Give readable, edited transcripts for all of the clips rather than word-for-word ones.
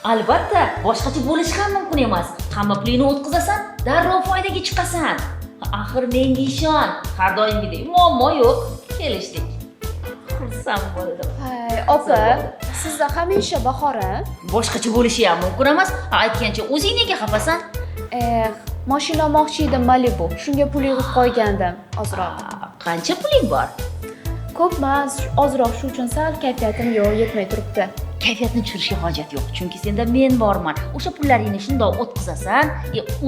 Albatta, boshqacha bo'lishi ham mumkin emas. Hamma pulingni o'tkazasan, darrov foydaga chiqasan. Axir menga ishon, har doimgidek muammo yo'q. Kelishdik. Xursand bo'ldim. Hay, opa, sizda hamisha bahor a? Boshqacha bo'lishi ham mumkin emas. Aytgancha, o'zing nega xafasan? Eh, mashina olmoqchi edim, Malibu. Shunga pul yig'ib qo'ygandim ozroq. Qancha puling bor? Ko'p emas, ozroq, shu uchun sal kayfiyatim yo'q, yetmay turibdi. Kayfiyatni tushirishga hojat yo'q, chunki senda men borman. O'sha pullaringni shundoq o'tkazasan,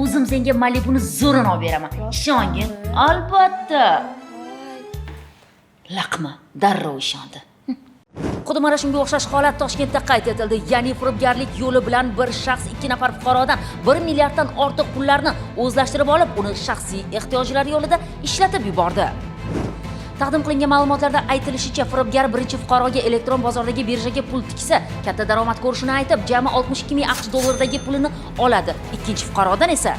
o'zim senga Malibuni zo'rini olib beraman. Ishongin. Albatta. Laqma darrov ishondi. Xuddi mana shunga o'xshash holat Toshkentda qayd etildi. Ya'ni firibgarlik yo'li bilan bir shaxs ikki nafar fuqarodan 1 milliarddan ortiq pullarni o'zlashtirib olib, uni shaxsiy ehtiyojlari yo'lida ishlatib yubordi. Taqdim qilingan ma'lumotlarda aytilishicha, firibgar birinchi fuqaroga elektron bozordagi birjaga pul tiksa, katta daromad ko'rishini aytib, jami 62 ming AQSh dollaridagi pulini oladi. Ikkinchi fuqarodan esa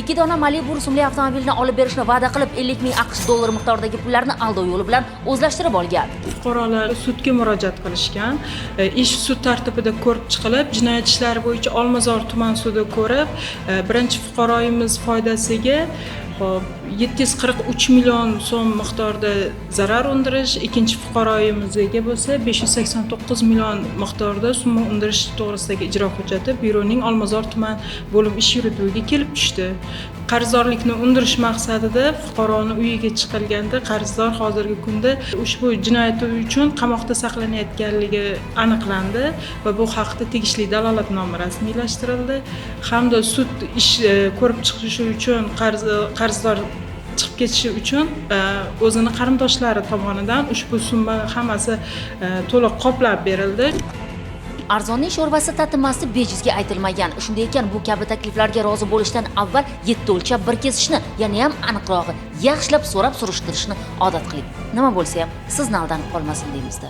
ikki dona Malibu rusumli avtomobilni olib berishni va'da qilib, 50 ming AQSh dollari miqdoridagi pullarni aldov yo'li bilan o'zlashtirib olgan. Fuqarolar sudga murojaat qilishgan. Ish sud tartibida ko'rib chiqilib, jinoyat ishlari bo'yicha Olmazor tuman sudi ko'rib, birinchi fuqaroyimiz foydasiga, xo'p, 743 million so'm miqdorida zarar undirish, ikkinchi fuqaroyimizga bo'lsa 589 million miqdorida summa undirish to'g'risidagi ijro hujjati byuroning Olmazor tuman bo'lim ish yurituviga kelib tushdi. Qarzdorlikni undirish maqsadida fuqaroni uyiga chiqilganda, qarzdor hozirgi kunda ushbu jinoyati uchun qamoqda saqlanayotganligi aniqlandi va bu haqda tegishli dalolatnoma rasmiylashtirildi hamda sud ish ko'rib chiqishi uchun, qarzdor chiqib ketishi uchun o'zini qarindoshlari tomonidan ushbu summa hammasi to'liq qoplab berildi. Arzonning sho'rvasi tatimas deb bejizga aytilmagan. Shunday ekan, bu kabi takliflarga rozi bo'lishdan avval yetti o'lchab bir kesishni, yana ham aniqrog'i, yaxshilab so'rab surishtirishni odat qiling. Nima bo'lsa ham sizni aldanib qolmasin deymizda.